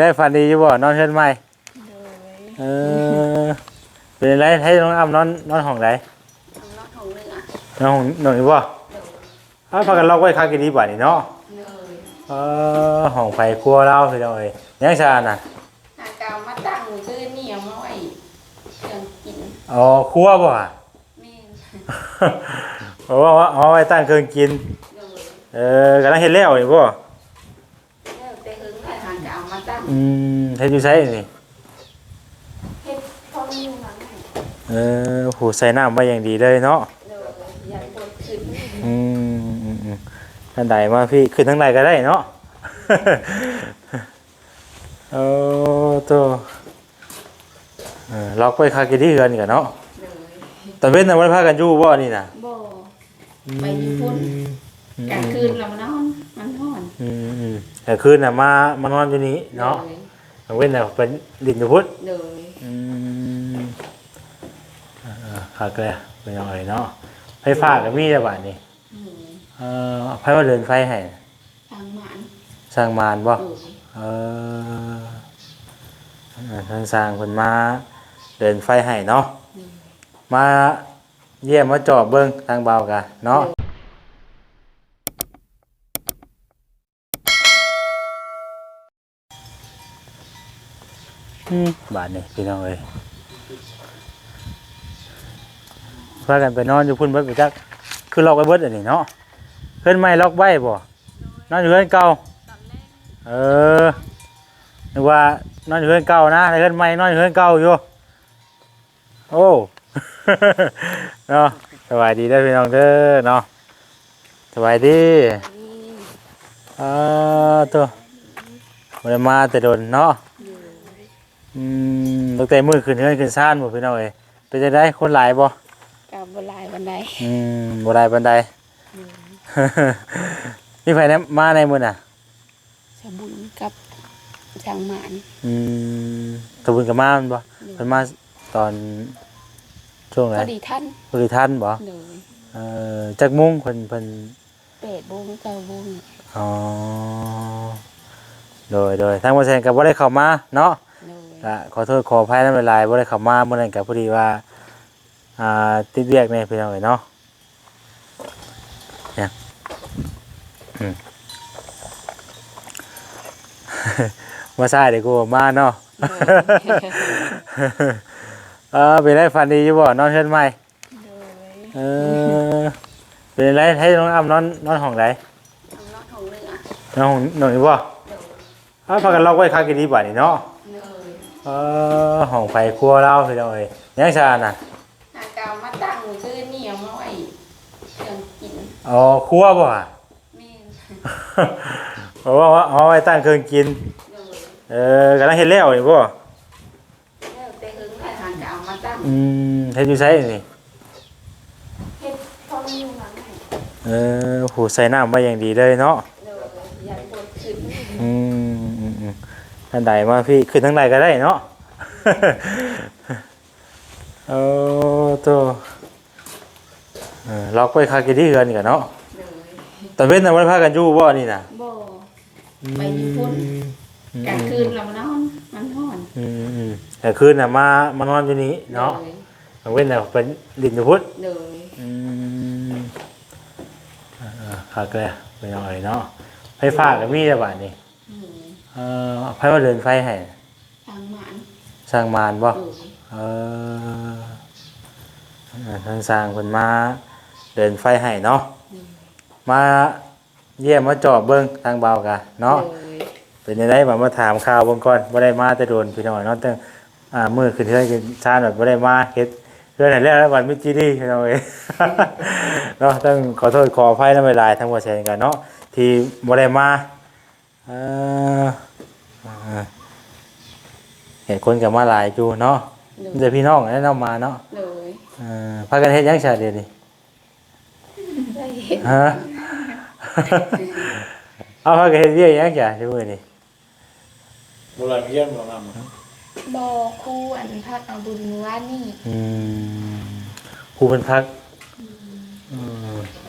ໄດ້ຝັນດີຢູ່ບໍ່? ນອນເຮືອນໃໝ່. ໂດຍ. ເອີ ເປັນໃດ? ໃຫ້ນ້ອງອ້ຳນອນ ນອນຫ້ອງໃດ? ນອນຫ້ອງເໜືອ. ນອນຫ້ອງ ນອນນີ້ບໍ່? ໂດຍ. ອ້າວ ພາກັນລັອກໄວ້ຄັກອີ່ຫຼີບາດນີ້ເນາະ. ໂດຍ. ເອີ ຫ້ອງໃຜຄົວລາວ ພີ່ນ້ອງເອີຍ. ຫຍັງຊະນັ້ນ? ຫາກະເອົາມາຕັ້ງມື້ຄືນນີ້ ເອົາມາໄວ້ເຄື່ອງກິນ. ອໍ ຄົວບໍ່ຫະ? ແມ່ນ. ເອົາ ເອົາ ເອົາໄວ້ຕັ້ງເຄື່ອງກິນ. ໂດຍ. ເອີ ກຳລັງເຮັດແລ້ວນີ້ບໍ່? ແລ້ວແຕ່ເຫິງແລ້ວ ຫາກະເອົາມາຕັ້ງ. ອືມ ເຮັດຢູ່ໃສນີ້? ເຮັດພໍມີຢູ່ຫຼັງໃຫ້. ເອີ ໂອ້ໂຫ ໃສ່ນ້ຳໄວ້ຢ່າງດີເລີຍເນາະ. ໂດຍ. ຢ້ານຝົນຂຶ້ນ. ອືມ ອືມ ອືມ ທາງໃດມາພີ້ ຂຶ້ນທາງໃດກໍໄດ້ເນາະ. ໂອ້ໂຕ ເອີ ລັອກໄວ້ຄັກຢູ່ເຮືອນນີ້ກະເນາະ. ໂດຍ. ຕອນເວັນນະບໍ່ໄດ້ພາກັນຢູ່ບໍ່ນີ້ນະ? ບໍ່. ອືມ ໄປຢູ່ພຸ້ນ. ອືມ ກາງຄືນລະມານອນ ມັນຮ້ອນ. ອືມ ອືມ ກາງຄືນນະມາ ມານອນຢູ່ນີ້ເນາະ. ໂດຍ. ກາງເວັນນະໄປຫຼິ້ນຢູ່ພຸ້ນ. ໂດຍ. ອືມ ເອີ ເອີ ຄັກແລ້ວ ພີ່ນ້ອງເອີຍເນາະ. ໄຟຟ້າກໍມີແລ້ວບາດນີ້. ອືມ ເອີ ໃຜມາເດີນໄຟໃຫ້? ຊ່າງໝານ. ຊ່າງໝານບໍ່? ໂດຍ. ເອີ ເອີ ທາງຊ່າງເພິ່ນມາເດີນໄຟໃຫ້ເນາະ. ໂດຍ. ມາຢ້ຽມມາຈອບເບິ່ງທາງບ່າວກະເນາະ. ໂດຍ. ອືມ ບາດນີ້ພີ່ນ້ອງເອີຍ ພາກັນໄປນອນຢູ່ພຸ້ນເບິດບໍ່ຈັກ ຄືລັອກໄວ້ເບິດອັນນີ້ເນາະ. ເຮືອນໃໝ່ລັອກໄວ້ບໍ່? ນອນຢູ່ເຮືອນເກົ່າ. ເອີ ນຶກວ່ານອນຢູ່ເຮືອນເກົ່ານະ ແຕ່ເຮືອນໃໝ່ນອນຢູ່ເຮືອນເກົ່າຢູ່. ໂອ້ ເນາະ ສະບາຍດີເດີພີ່ນ້ອງເດີເນາະ. ສະບາຍດີ. ອາ ໂຕ ບໍ່ໄດ້ມາແຕ່ດົນເນາະ. ອືມ ຕັ້ງແຕ່ມື້ຂຶ້ນເຮືອນຂຶ້ນຊານພຸ້ນ ພີ່ນ້ອງເອີຍ. ເປັນຈັ່ງໃດ ຄົນຫຼາຍບໍ່? ກໍບໍ່ຫຼາຍປານໃດ. ອືມ ບໍ່ຫຼາຍປານໃດ. ມີໃຜແດ່ມາໃນມື້ນະ? ສາວບຸນກັບຊ່າງໝານ. ອືມ ສາວບຸນກໍມາແມ່ນບໍ່? ໂດຍ. ເພິ່ນມາຕອນຊ່ວງໃດ? ພໍດີທັນ. ພໍດີທັນບໍ່? ໂດຍ. ເອີ ຈັກໂມງເພິ່ນ ເພິ່ນ? ແປດໂມງ ເກົ້າໂມງ. ອໍ ໂດຍ ໂດຍ. ທາງບ່າວແສງກໍບໍ່ໄດ້ເຂົ້າມາເນາະ. ໂດຍ. ກະຂໍໂທດຂໍອະໄພນຳຫຼາຍໆ ບໍ່ໄດ້ເຂົ້າມາມື້ນັ້ນ ກະພໍດີວ່າ ອ່າ ຕິດວຽກແດ່ ພີ່ນ້ອງເອີຍເນາະ. ຫຍັງ? ອືມ ມາຊ້າເດ ກູມາເນາະ. ໂດຍ. ເອີ ເປັນໃດ ຝັນດີຢູ່ບໍ່? ນອນເຮືອນໃໝ່. ໂດຍ. ເອີ ເປັນໃດ? ໃຫ້ນ້ອງອ້ຳນອນ ນອນຫ້ອງໃດ? ນອນຫ້ອງເໜືອ. ນອນຫ້ອງ ນອນນີ້ບໍ່? ໂດຍ. ອ້າວ ພາກັນລັອກໄວ້ຄັກອີ່ຫຼີບາດນີ້ເນາະ. ໂດຍ. ເອີ ຫ້ອງໃຜຄົວລາວ ພີ່ນ້ອງເອີຍ. ຫຍັງຊະນັ້ນ? ຫາກະເອົາມາຕັ້ງມື້ຄືນນີ້ ເອົາມາໄວ້ເຄື່ອງກິນ. ອໍ ຄົວບໍ່ຫະ? ແມ່ນ. ເອົາ ເອົາ ເອົາໄວ້ຕັ້ງເຄື່ອງກິນ. ໂດຍ. ເອີ ກຳລັງເຮັດແລ້ວນີ້ບໍ່? ແລ້ວແຕ່ເຫິງແລ້ວ ຫາກະເອົາມາຕັ້ງ. ອືມ ເຮັດຢູ່ໃສນີ້? ເຮັດພໍມີຢູ່ຫຼັງໃຫ້. ເອີ ໂອ້ໂຫ ໃສ່ນ້ຳໄວ້ຢ່າງດີເລີຍເນາະ. ໂດຍ. ຢ້ານຝົນຂຶ້ນ. ອືມ ອືມ ອືມ ທາງໃດມາພີ້ ຂຶ້ນທາງໃດກໍໄດ້ເນາະ. ໂອ້ໂຕ ເອີ ລັອກໄວ້ຄັກຢູ່ເຮືອນນີ້ກະເນາະ. ໂດຍ. ຕອນເວັນນະບໍ່ໄດ້ພາກັນຢູ່ບໍ່ນີ້ນະ? ບໍ່. ອືມ ໄປຢູ່ພຸ້ນ. ອືມ ກາງຄືນລະມານອນ ມັນຮ້ອນ. ອືມ ອືມ ກາງຄືນນະມາ ມານອນຢູ່ນີ້ເນາະ. ໂດຍ. ກາງເວັນນະໄປຫຼິ້ນຢູ່ພຸ້ນ. ໂດຍ. ອືມ ເອີ ເອີ ຄັກແລ້ວ ພີ່ນ້ອງເອີຍເນາະ. ໄຟຟ້າກໍມີແລ້ວບາດນີ້. ອືມ ເອີ ໃຜມາເດີນໄຟໃຫ້? ຊ່າງໝານ. ຊ່າງໝານບໍ່? ໂດຍ. ເອີ ເອີ ທາງຊ່າງເພິ່ນມາເດີນໄຟໃຫ້ເນາະ. ໂດຍ. ມາຢ້ຽມມາຈອບເບິ່ງທາງບ່າວກະເນາະ. ໂດຍ. ເປັນຈັ່ງໃດ ມາ ມາຖາມຂ່າວເບິ່ງກ່ອນ ບໍ່ໄດ້ມາແຕ່ດົນ ພີ່ນ້ອງເນາະ. ຕັ້ງ ອ່າ ມື້ຂຶ້ນເຮືອນຂຶ້ນຊານ ແບບບໍ່ໄດ້ມາເຮັດເຮືອນໃຫ້ແລ້ວ ແລ້ວບັດມີຈີດີ ພີ່ນ້ອງເອີຍເນາະ. ຕ້ອງຂໍໂທດຂໍອະໄພນຳຫຼາຍໆ ທາງບ່າວແສນກັນເນາະ ທີ່ບໍ່ໄດ້ມາ. ເອີ ເອີ ເຫັນຄົນກໍມາຫຼາຍຢູ່ເນາະ. ໂດຍ. ມີແຕ່ພີ່ນ້ອງແຫຼະເນາະມາເນາະ. ໂດຍ. ເອີ ພາກັນເຮັດຫຍັງຊະດຽວນີ້? ບໍ່ໄດ້ເຮັດ. ຮະ? ເອົາ ພາກັນເຮັດວຽກຫຍັງຊະຊຸມື້ນີ້? ບໍ່ໄດ້ຮຽນບໍ່ນຳ. ບໍ່, ຄູອັນພາກເອົາບຸນມື້ວານນີ້. ອືມ ຄູເພິ່ນພັກ. ອືມ ອືມ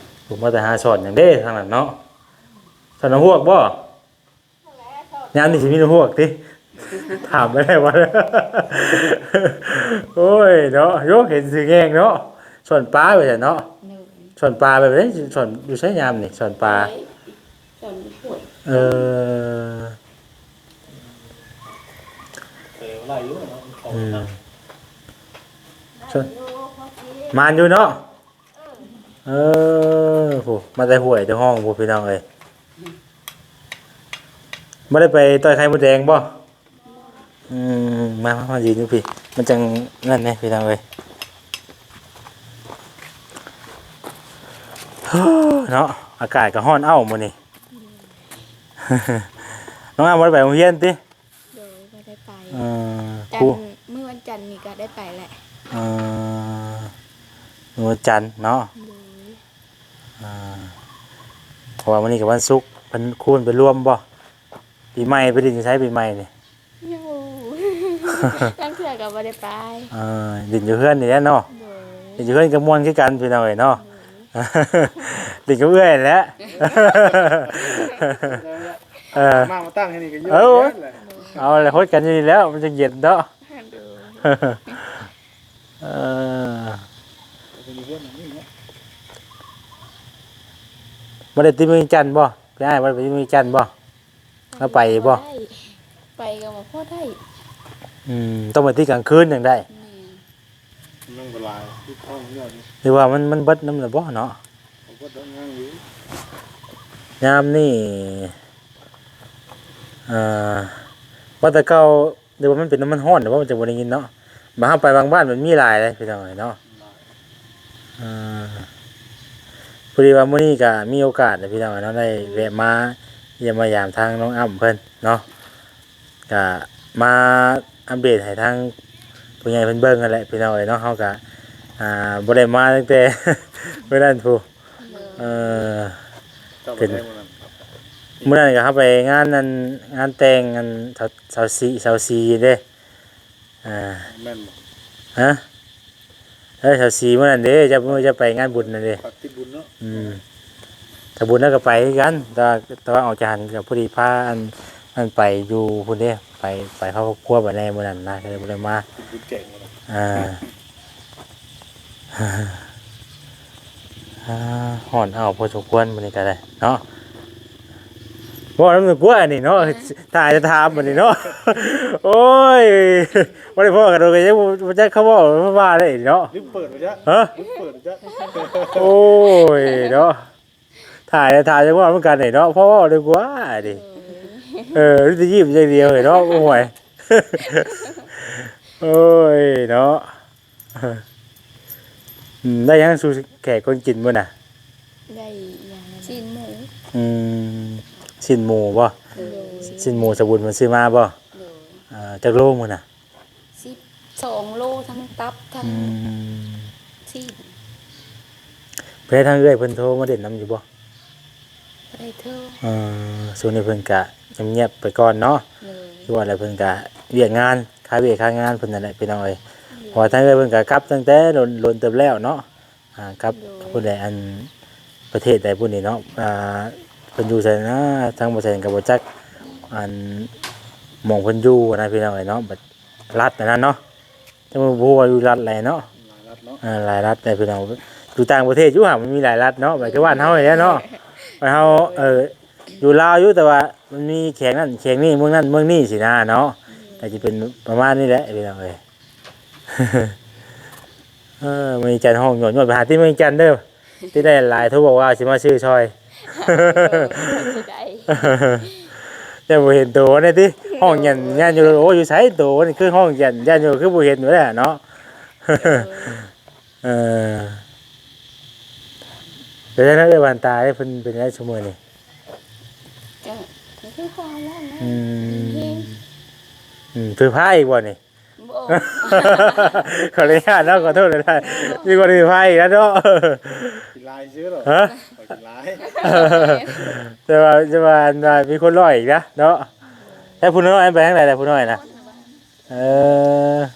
ຜູ້ມາແຕ່ຫາສອນຫຍັງເດ້ທາງນັ້ນເນາະ? ສອນນຳຮວກບໍ່? ຍາມນີ້ຊິມີນຳຮວກຕິ? ຖາມໄປໄດ້ບໍ່? ໂອ້ຍເນາະ ໂຍ ເຫັນຊື່ແຍງເນາະ ສອນປາໄປຊັ້ນເນາະ. ໂດຍ ສອນປາໄປເດ້ ສອນຢູ່ໃສຍາມນີ້ ສອນປາ? ໄປ ສອນຫ້ວຍ ເອີ ແຕ່ວ່າຫຼາຍຢູ່ເນາະ ເຂົາ ອືມ ນຳ ມານຢູ່ເນາະ. ເອີ ໂອ້ ມາແຕ່ຫ້ວຍແຕ່ຮ່ອງພຸ້ນ ພີ່ນ້ອງເອີຍ. ບໍ່ໄດ້ໄປຕ່ອຍໄຂ່ມົດແດງບໍ່? ອືມ ມາ ມາ ມາຢືນຢູ່ພີ້ ມັນຈັ່ງນັ້ນແດ່ ພີ່ນ້ອງເອີຍ. ເນາະ ອາກາດກໍຮ້ອນເອົ້າມື້ນີ້. ນ້ອງອ້ຳບໍ່ໄດ້ໄປໂຮງຮຽນຕິ? ໂດຍ ບໍ່ໄດ້ໄປ. ເອີ ວັນ ຄູ ມື້ວັນຈັນນີ້ກໍໄດ້ໄປແຫຼະ. ເອີ ມື້ວັນຈັນເນາະ. ໂດຍ ເອີ ເພາະວ່າມື້ນີ້ກໍວັນສຸກ ເພິ່ນ ຄູເພິ່ນໄປລວມບໍ່? ປີໃໝ່ໄປຫຼິ້ນຢູ່ໃສປີໃໝ່ນີ້? ຍັງບໍ່ຮູ້ ລາງເທື່ອກໍບໍ່ໄດ້ໄປ. ເອີ ຫຼິ້ນຢູ່ເຮືອນນີ້ແຫຼະເນາະ. ໂດຍ ຫຼິ້ນຢູ່ເຮືອນກໍມ່ວນຄືກັນ ພີ່ນ້ອງເອີຍເນາະ. ໂດຍ ຫຼິ້ນກັບເອື້ອຍແຫຼະ. ເອີ ມາ ມາຕັ້ງໃຫ້ນີ້ກໍຢູ່ ເອີ ເຢັນແຫຼະ. ເອົາລະ ຫົດກັນຢູ່ນີ້ແລ້ວ ມັນຈັ່ງເຢັນເນາະ. ໂດຍ ເອີ ບໍ່ໄດ້ຕິດເມືອງຈັນບໍ່? ໄປ ອ້າຍບໍ່ໄດ້ໄປເມືອງຈັນບໍ່? ລາວໄປບໍ່? ໄປກໍບໍ່ພໍໄດ້. ອືມ ຕ້ອງໄປຕິດກາງຄືນຈັ່ງໄດ້. ແມ່ນ ມັນກໍຫຼາຍ ຕິດທ້ອງເລື່ອງ ຫຼືວ່າມັນ ມັນເບິດນຳລະບໍ່ເນາະ? ເບິດແລ້ວຍັງຢູ່ ຍາມນີ້ ເອີ ວ່າແຕ່ເກົ່າ ຫຼືວ່າມັນເປັນນຳມັນຮ້ອນ ຫຼືວ່າມັນຈັ່ງບໍ່ໄດ້ຍິນເນາະ. ບາດເຮົາໄປບາງບ້ານມັນມີຫຼາຍເດ້ ພີ່ນ້ອງເອີຍເນາະ. ເອີ ພໍດີວ່າມື້ນີ້ກະມີໂອກາດແຫຼະ ພີ່ນ້ອງເອີຍເນາະ ໄດ້ແວະມາຢ້ຽມມາຢາມທາງນ້ອງອ້ຳເພິ່ນເນາະ. ກະມາອັບເດດໃຫ້ທາງຜູ້ໃຫຍ່ເພິ່ນເບິ່ງຫັ້ນແຫຼະ ພີ່ນ້ອງເອີຍເນາະ. ເຮົາກະ ອ່າ ບໍ່ໄດ້ມາຕັ້ງແຕ່ມື້ນັ້ນພຸ້ນ. ເອີ ເຈົ້າໄປໄດ້ມື້ນັ້ນ? ມື້ນັ້ນກະເຮົາໄປງານ ອັນ ງານແຕ່ງ ອັນ ຊາວສີ່ ຊາວສີ່ເດ້. ອ່າ ແມ່ນບໍ່? ຮະ? ເອີ ຊາວສີ່ມື້ນັ້ນເດ້ ຈັບມື້ຈະໄປງານບຸນນັ້ນເດ້. ຕິດບຸນເນາະ. ອືມ ຖ້າບຸນແລ້ວກໍໄປຄືກັນ ແຕ່ວ່າ ແຕ່ວ່າອອກຈາກຫັ້ນກໍພໍດີພາ ອັນ ອັນ ໄປຢູ່ພຸ້ນເດ້ ໄປ ໄປເຂົ້າຄອບຄົວໄປແດ່ມື້ນັ້ນນະ ກໍເລີຍບໍ່ໄດ້ມາ. ເປັນບຸນແກງມື້ນັ້ນ. ອ່າ ອ່າ ຮ້ອນເອົ້າພໍສົມຄວນມື້ນີ້ກໍໄດ້ເນາະ. ເວົ້ານຳຕົວກວ່ານີ້ເນາະ ຖ້າຈະຖາມບັດນີ້ເນາະ. ໂອ້ຍ ບໍ່ໄດ້ພໍ້ກັນໂດນ ກໍຍັງບໍ່ ບໍ່ຈັກຄຳເວົ້າວ່າໄດ້ເນາະ. ລືມເປີດບໍ່ຈັກ? ຮະ? ລືມເປີດບໍ່ຈັກ? ໂອ້ຍເນາະ ຖ້າຈະຖາມ ຈະເວົ້ານຳກັນນີ້ເນາະ ພໍເວົ້າດີກວ່ານີ້. ເອີ ມີແຕ່ຍິ້ມຢ່າງດຽວເນາະ. ໂອ້ຍ ໂອ້ຍເນາະ. ອືມ ໄດ້ຫຍັງສູ່ແຂກຄົນກິນມື້ນະ? ໄດ້ຫຍັງ ຊີ້ນໝູ. ອືມ ຊີ້ນໝູບໍ່? ໂດຍ. ຊີ້ນໝູສະບຸນເພິ່ນຊື້ມາບໍ່? ໂດຍ. ເອີ ຈັກໂລມື້ນະ? ສິບສອງໂລ ທັງຕັບ ທັງ ອືມ ຊີ້ນ. ເພິ່ນ ທາງເອື້ອຍເພິ່ນໂທມາຫຼິ້ນນຳຢູ່ບໍ່? ບໍ່ໄດ້ໂທ. ເອີ ຊ່ວງນີ້ເພິ່ນກະງຽບໆໄປກ່ອນເນາະ. ໂດຍ. ຄືວ່າແລ້ວເພິ່ນກະວຽກງານ ຄາວຽກຄາງານເພິ່ນນັ້ນແຫຼະ ພີ່ນ້ອງເອີຍ. ໂດຍ. ເພາະວ່າທາງເອື້ອຍເພິ່ນກະກັບຕັ້ງແຕ່ດົນ ດົນເຕີບແລ້ວເນາະ. ອ່າ ກັບ ໂດຍ ຜູ້ໃດ ອັນ ປະເທດໃດຜູ້ນີ້ເນາະ. ອ່າ ເພິ່ນຢູ່ໃສນະ ທາງບໍ່ແສນກໍບໍ່ຈັກ ອັນ ໝ່ອງເພິ່ນຢູ່ນະ ພີ່ນ້ອງເອີຍເນາະ. ບັດລັດອັນນັ້ນເນາະ ຈັກບໍ່ຮູ້ວ່າຢູ່ລັດໃດເນາະ. ຫຼາຍລັດເນາະ. ອ່າ ຫຼາຍລັດແດ່ພີ່ນ້ອງ ຢູ່ຕ່າງປະເທດຢູ່ຫາ ມັນມີຫຼາຍລັດເນາະ. ແບບຄືບ້ານເຮົານີ້ແຫຼະເນາະ ບ້ານເຮົາ ເອີ ຢູ່ລາວຢູ່ ແຕ່ວ່າມັນມີແຂວງນັ້ນແຂວງນີ້ ເມືອງນັ້ນເມືອງນີ້ຊີ້ນະເນາະ. ອືມ ກໍຈະເປັນປະມານນີ້ແຫຼະ ພີ່ນ້ອງເອີຍ. ເອີ ເມືອງຈັນຮ້ອງຍອດໆ ໄປຫາທີ່ເມືອງຈັນເດີ ທີ່ໄດ້ຫຼາຍໂທບອກວ່າຊິມາຊື້ຊ່ອຍ. ເອີ ຊິໄດ້ ແຕ່ບໍ່ເຫັນໂຕນີ້ຕິ ຮ້ອງຢັນໆຢູ່. ໂອ້ ຢູ່ໃສໂຕນີ້ ຄືຮ້ອງຢັນໆຢູ່ ຄືບໍ່ເຫັນຢູ່ແລ້ວເນາະ. ເອີ ເອີ ເປັນຈັ່ງໃດເອື້ອຍຫວານຕາເພິ່ນເປັນຈັ່ງໃດຊຸມື້ນີ້? ກໍຄືເກົ່າແລ້ວນະ. ອືມ ອືມ ຖືພາອີກບໍ່ນີ້? ບໍ່ ຂໍອະນຸຍາດເນາະ ຂໍໂທດຫຼາຍໆ ມີຄົນຖືພາອີກແລ້ວເນາະ. ກິນຫຼາຍຊື່ເນາະ. ຮະ? ກິນຫຼາຍ ແຕ່ວ່າ ແຕ່ວ່າ ອັນວ່າມີຄົນຫຼ້ອຍອີກນະເນາະ. ແລ້ວຜູ້ນ້ອຍໄປທາງໃດລະ ຜູ້ນ້ອຍນະ? ເອີ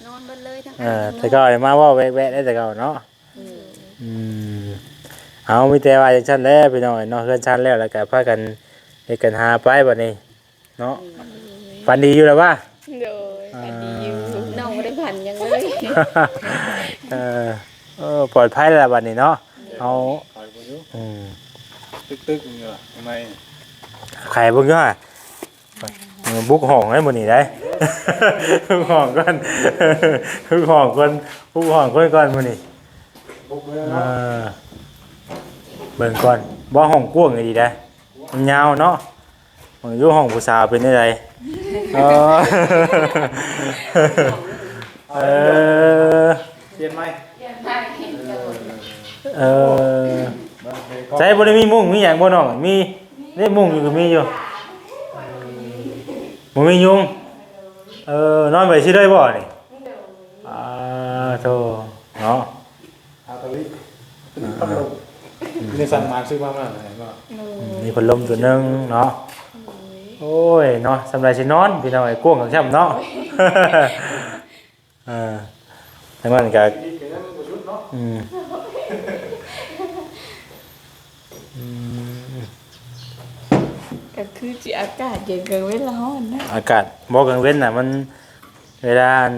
ນອນເບິດເລີຍທັງ ເອີ ແຕ່ເກົ່າມາເວົ້າແວະໆໄດ້ແຕ່ເກົ່າເນາະ. ອືມ ເອົາ ມີແຕ່ວ່າຈັ່ງຊັ້ນແຫຼະພີ່ນ້ອງເນາະ ເຮືອນຊານແລ້ວ ແລ້ວກໍພາກັນເຮັດກັນຫາໄປບັດນີ້ເນາະ. ອືມ ຝັນດີຢູ່ແລ້ວວະ? ໂດ ດີຢູ່ ນ້ອງບໍ່ໄດ້ຝັນຫຍັງເລີຍ. ເອີ ເອີ ປອດໄພແລ້ວບັດນີ້ເນາະ ເຮົາ ໄປບໍ່ຢູ່ ອືມ ຕຶກໆຢູ່ຂ້າງໃນ ໄຂ້ເບິ່ງຢູ່ຫາ ເອີ ບຸກຫ້ອງໄດ້ມື້ນີ້ໄດ໋ ບຸກຫ້ອງກ່ອນ ບຸກຫ້ອງກ່ອນ ບຸກຫ້ອງກ່ອນມື້ນີ້ ບຸກເລີຍ ເອີ ເນາະ ເບິ່ງກ່ອນ ບໍ່ ຫ້ອງກວ້າງອີ່ຫຼີໄດ໋ ມັນຍາວເນາະ ເບິ່ງຢູ່ຫ້ອງຜູ້ສາວເປັນຈັ່ງໃດ ເອີ ເອີ ປ່ຽນໃໝ່ ເອີ ໃສ ບໍ່ໄດ້ມີມຸ້ງມີຫຍັງບໍ່ນ້ອງ? ມີເດ້ ມຸ້ງຢູ່ກໍມີຢູ່ ບໍ່ມີຍຸງ ເອີ ນອນໄປຊີ້ເລີຍບໍ່ນີ້? ອ່າ ໂທ້ ເນາະ ອາຕະລິ ພັດລົມ ອືມ ມີສັນມາຊື້ມາໃໝ່ເນາະ ໂດຍ ມີພັດລົມຕົວໜຶ່ງເນາະ ໂດຍ ໂອ້ຍເນາະ ສ່ຳໃດຊິນອນ ພີ່ນ້ອງເອີຍ ກວ້າງຄັກຊ່ຳເນາະ ເອີ ທາງນັ້ນກະ ອີກກະຍັງບໍ່ສຸດເນາະ ອືມ ອືມ ກໍຄືຊິອາກາດເຢັນ ກາງເວັນລະຮ້ອນນະ ອາກາດ ບໍ່ ກາງເວັນນະ ມັນ ເວລາອັນ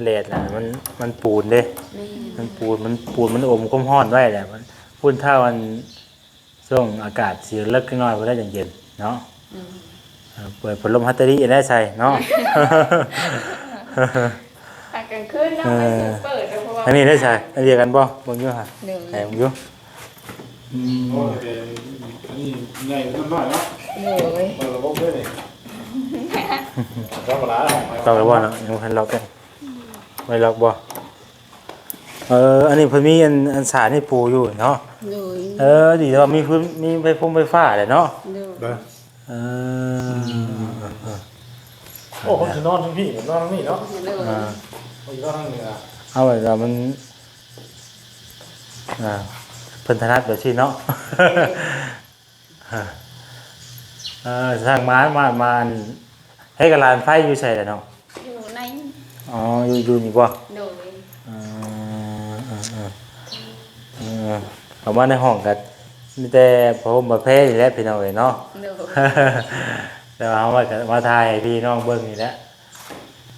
ແດດນະ ມັນ ມັນປູນເດ້ ແມ່ນ ມັນປູນ ມັນປູນ ມັນອົມຄວາມຮ້ອນໄວ້ແຫຼະ ມັນ ພຸ້ນ ຖ້າອັນ ຊ່ວງອາກາດຊິເລິກຈັກໜ້ອຍ ບໍ່ໄດ້ຈັ່ງເຢັນເນາະ ອືມ ເອີ ເປີດພັດລົມຮັດຕະລິໄດ້ໃສ່ເນາະ ອາ ກາງຄືນເນາະ ເອີ ໄປເປີດ ເພາະວ່າ ອັນນີ້ໄດ້ໃສ່ ອັນດຽວກັນບໍ່? ເບິ່ງຢູ່ຫາ ໂດຍ ໃຫ້ເບິ່ງຢູ່ ອືມ ໂອ້ຍ ອັນນີ້ໃຫຍ່ກວ່ານ້ອຍເນາະ ໂດຍ ມັນລະບົບເລີຍນີ້ ທຳມະດາ ລັອກແລ້ວບໍ່ເນາະ? ຍັງບໍ່ທັນລັອກເດ້ ໄວ້ລັອກບໍ່? ເອີ ອັນນີ້ເພິ່ນມີອັນ ອັນສານນີ້ປູຢູ່ເນາະ ໂດຍ ເອີ ດີແລ້ວ ມີພື້ນ ມີໄຟຟົງໄຟຟ້າແຫຼະເນາະ ໂດຍ ເອີ ໂອ້ ຄົນຊິນອນທາງພີ້ ນອນທາງນີ້ເນາະ ໂດຍ ອ່າ ເອົາແບບວ່າມັນ ອ່າ ເພິ່ນຖະໜັດແບບຊີ້ເນາະ ເອີ ຊ່າງມາ ມາ ມາ ເຮັດກະລານໄຟຢູ່ໃສລະນ້ອງ? ຢູ່ໃນ ອໍ ຢູ່ ຢູ່ນີ້ບໍ່? ໂດຍ ເອີ ເອີ ເອີ ເອີ ເຂົ້າມາໃນຫ້ອງກໍມີແຕ່ຜ້າຫົ່ມຜ້າແພນີ້ແຫຼະ ພີ່ນ້ອງເອີຍເນາະ ໂດຍ ແຕ່ວ່າເຮົາມາ ມາຖ່າຍໃຫ້ພີ່ນ້ອງເບິ່ງນີ້ແຫຼະ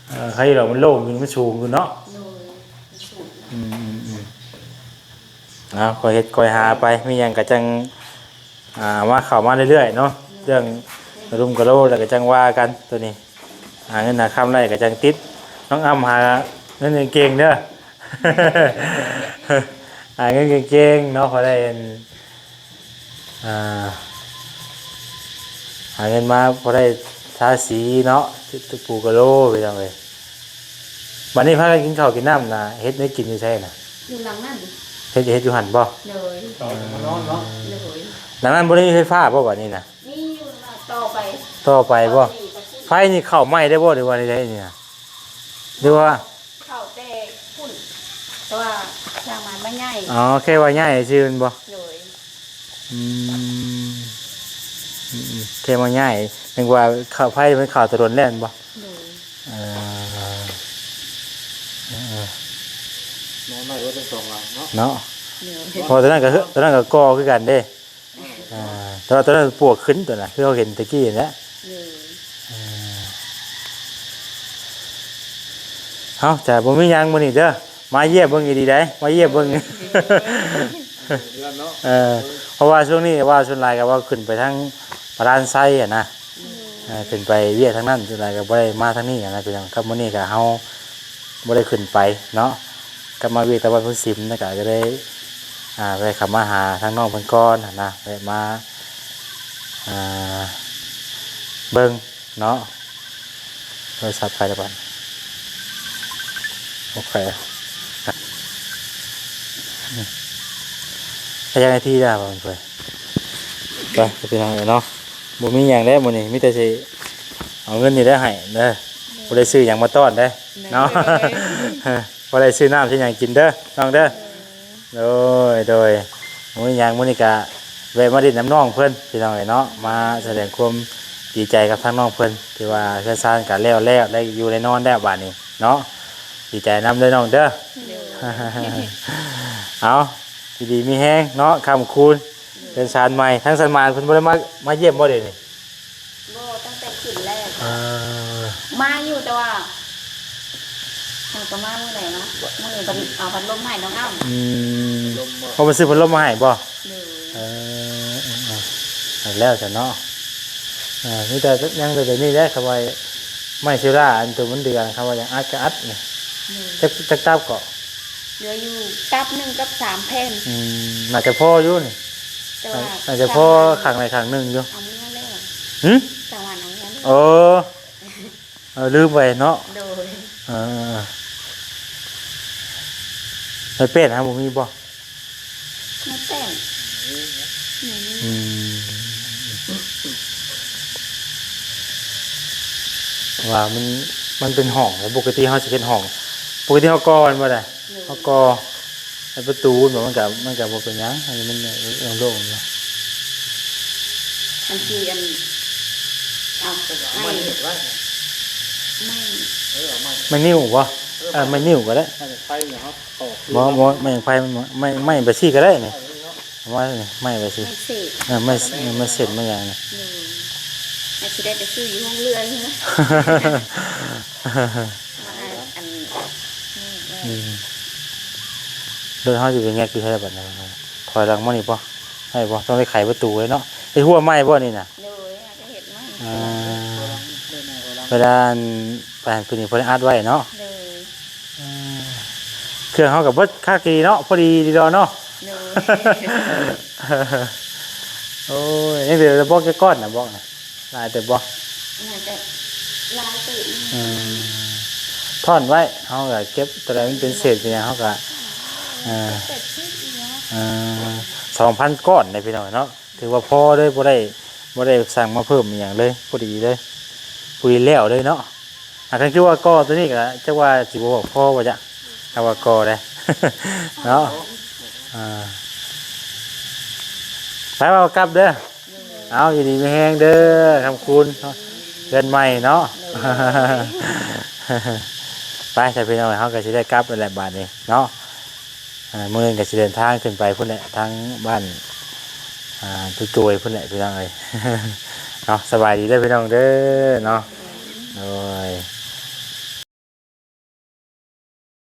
ເອີ ໃຄຢູ່ດອກ ມັນໂລ່ງຢູ່ ມັນສູງຢູ່ເນາະ ໂດຍ ມັນສູງ ອືມໆໆ ເອົາ ຄ່ອຍເຮັດຄ່ອຍຫາໄປ ມີຫຍັງກໍຈັ່ງ ອ່າ ມາ ເຂົ້າມາເລື້ອຍໆເນາະ ເລື່ອງກະດຸມກະໂລ ແລ້ວກໍຈັ່ງວ່າກັນ ໂຕນີ້ ຫາເງິນຫາຄຳໄດ້ກໍຈັ່ງຕິດ ນ້ອງອ້ຳຫາເງິນເກັ່ງໆເດີ ຫາເງິນເກັ່ງໆເນາະ ພໍໄດ້ອັນ ອ່າ ຫາເງິນມາພໍໄດ້ທາສີເນາະ ຕະປູກະໂລ ພີ່ນ້ອງເອີຍ ບັດນີ້ພາກັນກິນເຂົ້າກິນນ້ຳນະ ເຮັດແນວກິນຢູ່ໃສນະ? ຢູ່ຫຼັງນັ້ນ ເຮັດ ເຮັດຢູ່ຫັ້ນບໍ່? ໂດຍ ຕໍ່ມານອນເນາະ ໂດຍ ຫຼັງນັ້ນບໍ່ໄດ້ມີໄຟຟ້າບໍ່ບັດນີ້ນະ? ມີຢູ່ ຕໍ່ໄປ ຕໍ່ໄປບໍ່? ໄຟນີ້ເຂົ້າໃໝ່ໄດ້ບໍ່ ຫຼືວ່າໃດໆນີ້ນະ? ຫຼືວ່າ ເຂົ້າແຕ່ພຸ້ນ ແຕ່ວ່າຊ່າງມັນມາໃຫຍ່ ອໍ ແຄ່ວ່າໃຫຍ່ຊື່ແມ່ນບໍ່? ໂດຍ ອືມ ອືມໆ ແຄ່ວ່າໃຫຍ່ ນຶກວ່າເຂົ້າໄຟມັນເຂົ້າແຕ່ດົນແລ້ວແມ່ນບໍ່? ໂດຍ ເອີ ເອີ ນອນໄດ້ເບິດທັງສອງຫຼັງເນາະ ເນາະ ໂດຍ ເພາະຕອນນັ້ນກໍ ຕອນນັ້ນກໍກໍ່ຄືກັນເດ້ ອ່າ ແຕ່ວ່າຕອນນັ້ນປວກຂຶ້ນຕົວນະ ຄືເຮົາເຫັນຕະກີ້ຫັ້ນແຫຼະ ໂດຍ ເອີ ເຮົາຈະບໍ່ມີຫຍັງມື້ນີ້ເດີ ມາຢ້ຽມເບິ່ງອີ່ຫຼີໃດ໋ ມາຢ້ຽມເບິ່ງ ໂດຍ ເອີ ເພາະວ່າຊ່ວງນີ້ວ່າສ່ວນຫຼາຍກໍວ່າຂຶ້ນໄປທາງປະລານໄຊຫັ້ນນະ ໂດຍ ເອີ ຂຶ້ນໄປວຽກທາງນັ້ນ ສ່ວນຫຼາຍກໍບໍ່ໄດ້ມາທາງນີ້ຫັ້ນນະພີ່ນ້ອງ ກັບມື້ນີ້ກໍເຮົາ ບໍ່ໄດ້ຂຶ້ນໄປເນາະ ກັບມາວຽກຕາວັນພຸນສິມນະ ກະ ກະເລີຍ ອ່າ ແວະເຂົ້າມາຫາທາງນ້ອງເພິ່ນກ່ອນຫັ້ນນະ ແວະມາ ອ່າ ເບິ່ງເນາະ ໂທລະສັບໄປແລ້ວບັດ ໂອເຄ ອືມ ໄປຈັກນາທີແລ້ວ ເພິ່ນ ໄປ ໄປ ພີ່ນ້ອງເອີຍເນາະ ບໍ່ມີຫຍັງແລ້ວມື້ນີ້ ມີແຕ່ຊິເອົາເງິນນີ້ແຫຼະໃຫ້ເດີ ບໍ່ໄດ້ຊື້ຫຍັງມາຕ້ອນເດ້ເນາະ ໂດຍ ບໍ່ໄດ້ຊື້ນ້ຳຊື້ຫຍັງກິນເດີນ້ອງເດີ ໂດຍ ໂດຍ ໂດຍ ບໍ່ມີຫຍັງ ມື້ນີ້ກະແວະມາຫຼິ້ນນຳນ້ອງເພິ່ນ ພີ່ນ້ອງເອີຍເນາະ ມາສະແດງຄວາມດີໃຈກັບທາງນ້ອງເພິ່ນ ທີ່ວ່າເຮືອນຊານກະແລ້ວແລ້ວ ໄດ້ຢູ່ໄດ້ນອນແລ້ວບາດນີ້ເນາະ ດີໃຈນຳເດີນ້ອງເດີ ໂດຍ ເອົາ ຢູ່ດີມີແຮງເນາະ ຄ້ຳຄູນ ເຮືອນຊານໃໝ່ ທາງສັນມານເພິ່ນບໍ່ໄດ້ມາ ມາຢ້ຽມບໍ່ດຽວນີ້? ບໍ່ ຕັ້ງແຕ່ຂຶ້ນແລກ ເອີ ມາຢູ່ ແຕ່ວ່າ ເຮົາກໍມາມື້ໃດວະ? ມື້ນີ້ເພິ່ນເອົາພັດລົມມາໃຫ້ນ້ອງອ້ຳ. ອືມ ລົມບໍ່? ເຂົາໄປຊື້ພັດລົມມາໃຫ້ບໍ່? ໂດຍ. ເອີ ເອີ ເອີ ແລ້ວຊັ້ນເນາະ. ເອີ ມີແຕ່ ຍັງແຕ່ນີ້ແຫຼະ ເຂົາວ່າໄມ້ເຊລາ ອັນໂຕມັນເດືອນ ເຂົາວ່າຢາກອັດກໍອັດນີ້. ໂດຍ. ຈັກ ຈັກຕັບເກາະ? ເຫຼືອຢູ່ຕັບໜຶ່ງກັບສາມແຜ່ນ. ອືມ ໜ້າຈະພໍຢູ່ນີ້. ແຕ່ວ່າ ໜ້າຈະພໍຂ້າງໃດຂ້າງໜຶ່ງຢູ່. ເອົາເມືອແລ້ວ. ຫື? ສາວຫວານເອົາເມືອແລ້ວ. ເອີ ເອີ ລືມໄປເນາະ. ໂດຍ. ເອີ ໄມ້ແປ້ນຫາບໍ່ມີບໍ່? ໄມ້ແປ້ນ ອືມ ວ່າມັນ ມັນເປັນຫ້ອງ ແລ້ວປົກກະຕິເຮົາຊິເຮັດຫ້ອງ ປົກກະຕິເຮົາກໍ່ມັນບໍ່ໄດ້. ໂດຍ. ເຮົາກໍ່ ໃຫ້ປະຕູມັນ ມັນກະ ມັນກະບໍ່ເປັນຫຍັງ ອັນນີ້ມັນໂລ່ງໆຢູ່. ອັນທີ່ອັນ ເອົາໄມ້ ໄມ້ ເອີ ເອົາໄມ້ ໄມ້ນິ້ວບໍ່? ເອີ ເອີ ໄມ້ ໄມ້ນິ້ວກໍໄດ້. ໄມ້ໄຜ່ເນາະ ບໍ່ ບໍ່ ໄມ້ໄຜ່ ໄມ້ ໄມ້ໃບຊີ້ກໍໄດ້ນີ້. ເອົາໄວ້ນີ້ ໄມ້ໃບຊີ້ ໄມ້ເສດ ເອີ ໄມ້ ໄມ້ເສດ ໄມ້ຫຍັງນີ້. ໂດຍ. ອາດຊິໄດ້ໄປຊື້ຢູ່ໂຮງເຮືອນ ມາອັນ ອືມ ລົດເຮົາຊິໄປແງກຢູ່ໃສບັດນີ້? ຖອຍຫຼັງມານີ້ບໍ່? ໄດ້ບໍ່? ຕ້ອງໄດ້ໄຂປະຕູເລີຍເນາະ. ເຮັດຮົ້ວໃໝ່ບໍ່ນີ້ນະ? ໂດຍ ເຮົາກໍເຮັດໃໝ່. ອ່າ ເວລາອັນ ໄປຫັ້ນ ຄືນີ້ເພິ່ນໄດ້ອັດໄວ້ເນາະ. ໂດຍ. ເອີ ເຄື່ອງເຮົາກໍເບິດຄັກດີເນາະ ພໍດີດີດອເນາະ. ໂດຍ. ໂອ້ຍ ຍັງເຫຼືອແຕ່ບລັອກຈັກກ້ອນນະ ບລັອກນະ ຫຼາຍເຕີບບໍ່? ໜ້າຈະຫຼາຍເຕີບ. ອືມ ທ້ອນໄວ້ ເຮົາກໍເກັບຕົວໃດມັນເປັນເສດເປັນຫຍັງ ເຮົາກໍ ເອີ ເອີ ສອງພັນກ້ອນເດ້ພີ່ນ້ອງເນາະ. ຖືວ່າພໍເລີຍ ບໍ່ໄດ້ ບໍ່ໄດ້ສັ່ງມາເພີ່ມອີ່ຫຍັງເລີຍ ພໍດີເລີຍ ພໍດີແລ້ວເລີຍເນາະ. ອາ ຄັນຄືວ່າກໍ່ຕົວນີ້ກໍຈັກວ່າຊິບໍ່ພໍບໍ່ຈັກ ຖ້າວ່າກໍ່ໄດ້ເນາະ. ອ່າ ໄປ ເວົ້າກັບເດີ. ເອົາ ຢູ່ດີມີແຮງເດີ ຄຳຄູນ ເຮືອນໃໝ່ເນາະ. ໂດຍ. ໄປ ຊະພີ່ນ້ອງ ເຮົາກໍຊິໄດ້ກັບແລ້ວແຫຼະບາດນີ້ເນາະ. ອ່າ ມື້ອື່ນກໍຊິເດີນທາງຂຶ້ນໄປພຸ້ນແຫຼະ ທາງບ້ານ ອ່າ ຈຸໂຈຍພຸ້ນແຫຼະພີ່ນ້ອງເອີຍເນາະ. ສະບາຍດີເດີພີ່ນ້ອງເດີເນາະ. ໂດຍ.